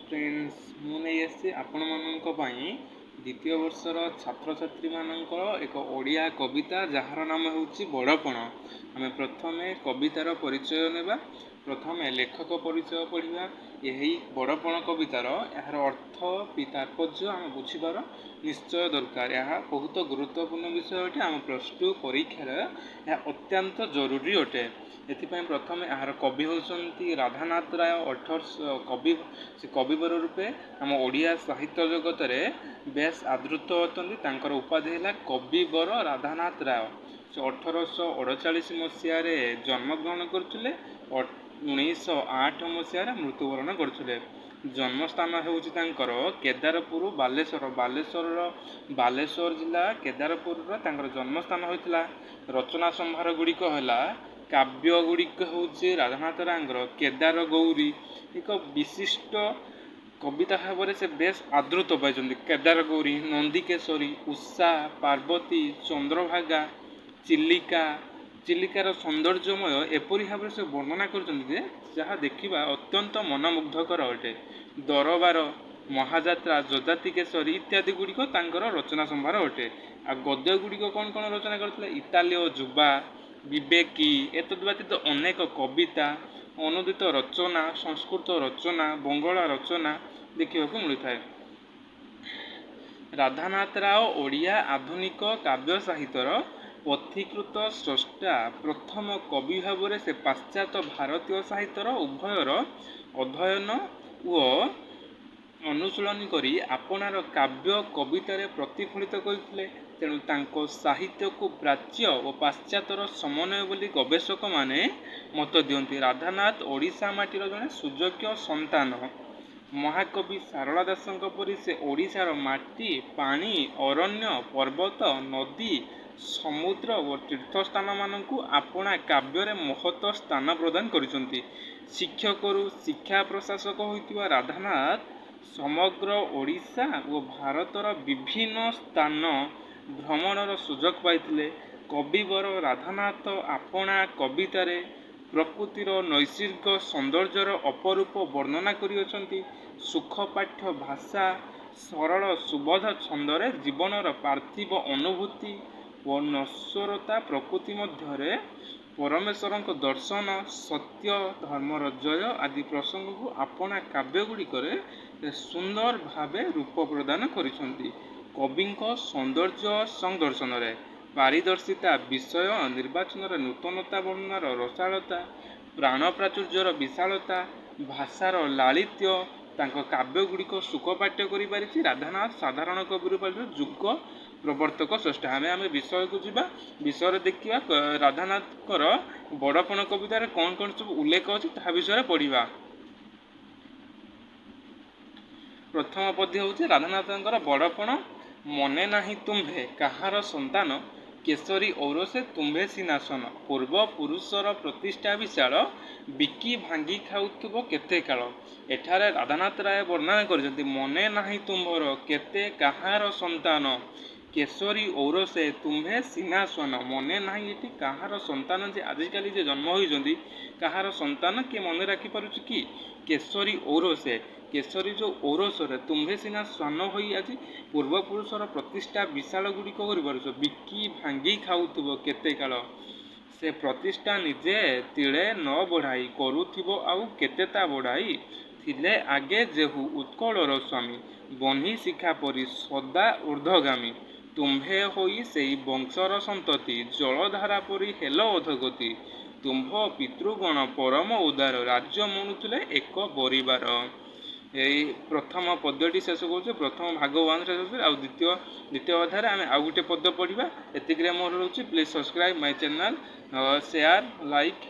Friends, ମୁଁ ନେଇ ଆସିଛି ଆପଣମାନଙ୍କ ପାଇଁ ଦ୍ୱିତୀୟ ବର୍ଷର ଛାତ୍ରଛାତ୍ରୀମାନଙ୍କର ଏକ ଓଡ଼ିଆ କବିତା, ଯାହାର ନାମ ହେଉଛି ବଡ଼ପଣ। ଆମେ ପ୍ରଥମେ କବିତାର ପରିଚୟ ନେବା। ପ୍ରଥମେ ଲେଖକ ପରିଚୟ ପଢ଼ିବା। ଏହି ବଡ଼ପଣ କବିତାର ଏହାର ଅର୍ଥ ବି ତାତ୍ପର୍ଯ୍ୟ ଆମେ ବୁଝିବାର ନିଶ୍ଚୟ ଦରକାର। ଏହା ବହୁତ ଗୁରୁତ୍ୱପୂର୍ଣ୍ଣ ବିଷୟ ଅଟେ। ଆମ +2 ପରୀକ୍ଷାରେ ଏହା ଅତ୍ୟନ୍ତ ଜରୁରୀ ଅଟେ। ଏଥିପାଇଁ ପ୍ରଥମେ ଏହାର କବି ହେଉଛନ୍ତି ରାଧାନାଥ ରାୟ। ଅଠରଶହ କବି ସେ କବିବର ରୂପେ ଆମ ଓଡ଼ିଆ ସାହିତ୍ୟ ଜଗତରେ ବେଶ ଆଦୃତ ଅଟନ୍ତି। ତାଙ୍କର ଉପାଧି ହେଲା କବିବର ରାଧାନାଥ ରାୟ। ସେ 1848 ମସିହାରେ ଜନ୍ମଗ୍ରହଣ କରିଥିଲେ, 1908 ମସିହାରେ ମୃତ୍ୟୁବରଣ କରିଥିଲେ। ଜନ୍ମସ୍ଥାନ ହେଉଛି ତାଙ୍କର କେଦାରପୁର, ବାଲେଶ୍ୱର। ବାଲେଶ୍ୱରର ବାଲେଶ୍ୱର ଜିଲ୍ଲା କେଦାରପୁରର ତାଙ୍କର ଜନ୍ମସ୍ଥାନ ହୋଇଥିଲା। ରଚନା ସମ୍ଭାର ଗୁଡ଼ିକ ହେଲା, କାବ୍ୟ ଗୁଡ଼ିକ ହେଉଛି ରାଧାନାଥ ରାୟଙ୍କର କେଦାର ଗୌରୀ। ଏକ ବିଶିଷ୍ଟ କବିତା ଭାବରେ ସେ ବେଶ ଆଦୃତ ପାଇଛନ୍ତି। କେଦାର ଗୌରୀ, ନନ୍ଦିକେଶରୀ, ଉଷା, ପାର୍ବତୀ, ଚନ୍ଦ୍ରଭାଗା, ଚିଲିକା। ଚିଲିକାର ସୌନ୍ଦର୍ଯ୍ୟମୟ ଏପରି ଭାବରେ ସେ ବର୍ଣ୍ଣନା କରିଛନ୍ତି ଯେ ଯାହା ଦେଖିବା ଅତ୍ୟନ୍ତ ମନମୁଗ୍ଧକର ଅଟେ। ଦରବାର, ମହାଯାତ୍ରା, ଯଯାତି କେଶରୀ ଇତ୍ୟାଦି ଗୁଡ଼ିକ ତାଙ୍କର ରଚନା ସମ୍ଭାର ଅଟେ। ଆଉ ଗଦ୍ୟ ଗୁଡ଼ିକ କ'ଣ କ'ଣ ରଚନା କରିଥିଲେ? ଇତାଲୀୟ ଯୁବା, ବିବେକୀ, ଏତଦ୍ ବ୍ୟତୀତ ଅନେକ କବିତା, ଅନୁଦିତ ରଚନା, ସଂସ୍କୃତ ରଚନା, ବଙ୍ଗଳା ରଚନା ଦେଖିବାକୁ ମିଳିଥାଏ। ରାଧାନାଥ ରାୟ ଓଡ଼ିଆ ଆଧୁନିକ କାବ୍ୟ ସାହିତ୍ୟର ପଥୀକୃତ ସ୍ରଷ୍ଟା। ପ୍ରଥମ କବି ଭାବରେ ସେ ପାଶ୍ଚାତ୍ୟ ଭାରତୀୟ ସାହିତ୍ୟର ଉଭୟର ଅଧ୍ୟୟନ ଓ ଅନୁଶୀଳନୀ କରି ଆପଣାର କାବ୍ୟ କବିତାରେ ପ୍ରତିଫଳିତ କରିଥିଲେ। ତେଣୁ ତାଙ୍କ ସାହିତ୍ୟକୁ ପ୍ରାଚ୍ୟ ଓ ପାଶ୍ଚାତ୍ୟର ସମନ୍ୱୟ ବୋଲି ଗବେଷକମାନେ ମତ ଦିଅନ୍ତି। ରାଧାନାଥ ଓଡ଼ିଶା ମାଟିର ଜଣେ ସୁଯୋଗ୍ୟ ସନ୍ତାନ। ମହାକବି ସାରଳା ଦାସଙ୍କ ପରି ସେ ଓଡ଼ିଶାର ମାଟି, ପାଣି, ଅରଣ୍ୟ, ପର୍ବତ, ନଦୀ, ସମୁଦ୍ର ଓ ତୀର୍ଥସ୍ଥାନମାନଙ୍କୁ ଆପଣା କାବ୍ୟରେ ମହତ ସ୍ଥାନ ପ୍ରଦାନ କରିଛନ୍ତି। ଶିକ୍ଷକରୁ ଶିକ୍ଷା ପ୍ରଶାସକ ହୋଇଥିବା ରାଧାନାଥ ସମଗ୍ର ଓଡ଼ିଶା ଓ ଭାରତର ବିଭିନ୍ନ ସ୍ଥାନ ଭ୍ରମଣର ସୁଯୋଗ ପାଇଥିଲେ। କବିବର ରାଧାନାଥ ଆପଣା କବିତାରେ ପ୍ରକୃତିର ନୈସର୍ଗିକ ସୌନ୍ଦର୍ଯ୍ୟର ଅପରୂପ ବର୍ଣ୍ଣନା କରିଅଛନ୍ତି। ସୁଖପାଠ୍ୟ ଭାଷା, ସରଳ ସୁବୋଧ ଛନ୍ଦରେ ଜୀବନର ପାର୍ଥିବ ଅନୁଭୂତି ଓ ନଶ୍ୱରତା ପ୍ରକୃତି ମଧ୍ୟରେ ପରମେଶ୍ୱରଙ୍କ ଦର୍ଶନ, ସତ୍ୟ ଧର୍ମର ଜୟ ଆଦି ପ୍ରସଙ୍ଗକୁ ଆପଣା କାବ୍ୟଗୁଡ଼ିକରେ ସୁନ୍ଦର ଭାବେ ରୂପ ପ୍ରଦାନ କରିଛନ୍ତି। କବିଙ୍କ ସୌନ୍ଦର୍ଯ୍ୟ ସଂଦର୍ଶନରେ ପାରିଦର୍ଶିତା, ବିଷୟ ନିର୍ବାଚନରେ ନୂତନତା, ବର୍ଣ୍ଣନାର ରସାଳତା, ପ୍ରାଣ ପ୍ରାଚୁର୍ଯ୍ୟର ବିଶାଳତା, ଭାଷାର ଲାଳିତ୍ୟ ତାଙ୍କ କାବ୍ୟଗୁଡ଼ିକ ସୁଖପାଠ୍ୟ କରିପାରିଛି। ରାଧାନାଥ ସାଧାରଣ କବିରୁ ଯୁଗ ପ୍ରବର୍ତ୍ତକ ସ୍ରଷ୍ଟା। ଆମେ ବିଷୟକୁ ଯିବା। ବିଷୟରେ ଦେଖିବା ରାଧାନାଥଙ୍କର ବଡ଼ପଣ କବିତାରେ କ'ଣ କ'ଣ ସବୁ ଉଲ୍ଲେଖ ଅଛି, ତାହା ବିଷୟରେ ପଢ଼ିବା। ପ୍ରଥମ ପଦ୍ୟ ହେଉଛି ରାଧାନାଥଙ୍କର ବଡ଼ପଣ। ମନେ ନାହିଁ ତୁମ୍ଭେ କାହାର ସନ୍ତାନ, କେଶରୀ ଔରସେ ତୁମ୍ଭେ ସିଂହାସନ। ପୂର୍ବ ପୁରୁଷର ପ୍ରତିଷ୍ଠା ବିଶାଳ, ବିକି ଭାଙ୍ଗି ଖାଉଥିବ କେତେ କାଳ। ଏଠାରେ ରାଧାନାଥ ରାୟ ବର୍ଣ୍ଣନା କରିଛନ୍ତି, ମନେ ନାହିଁ ତୁମ୍ଭର କେତେ କାହାର ସନ୍ତାନ, କେଶରୀ ଔରସେ ତୁମ୍ଭେ ସିଂହାସନ। ମନେ ନାହିଁ ଏଠି କାହାର ସନ୍ତାନ, ଯେ ଆଜିକାଲି ଯେ ଜନ୍ମ ହୋଇଛନ୍ତି କାହାର ସନ୍ତାନ କିଏ ମନେ ରଖିପାରୁଛି କି? କେଶରୀ ଔରସେ, କେଶରୀ ଯେଉଁ ଔରସରେ ତୁମ୍ଭେ ସିନା ଶ୍ୱାନ ହୋଇ ଆଜି ପୂର୍ବପୁରୁଷର ପ୍ରତିଷ୍ଠା ବିଶାଳ ଗୁଡ଼ିକ କରିପାରୁଛ, ବିକି ଭାଙ୍ଗି ଖାଉଥିବ କେତେ କାଳ। ସେ ପ୍ରତିଷ୍ଠା ନିଜେ ତିଳେ ନ ବଢ଼ାଇ, କରୁଥିବ ଆଉ କେତେ ତା ବଢ଼ାଇ। ଥିଲେ ଆଗେ ଯେହୁ ଉତ୍କଳର ସ୍ୱାମୀ, ବହ୍ନି ଶିଖା ପରି ସଦା ଊର୍ଦ୍ଧ୍ୱଗାମୀ। ତୁମ୍ଭେ ହୋଇ ସେଇ ବଂଶର ସନ୍ତତି, ଜଳଧାରା ପରି ହେଲ ଅଧୋଗତି। ତୁମ୍ଭ ପିତୃଗଣ ପରମ ଉଦାର, ରାଜ୍ୟ ମଣୁଥିଲେ ଏକ ପରିବାର। ଏଇ ପ୍ରଥମ ପଦ୍ୟଟି ଶେଷ କରୁଛୁ। ପ୍ରଥମ ଭାଗ ୱାନ୍ ଶେଷ କରୁଛୁ। ଆଉ ଦ୍ୱିତୀୟ ଅଧ୍ୟାୟରେ ଆମେ ଆଉ ଗୋଟେ ପଦ୍ୟ ପଢ଼ିବା। ଏତିକିରେ ମୋର ରହୁଛି। Please subscribe my channel, share, like.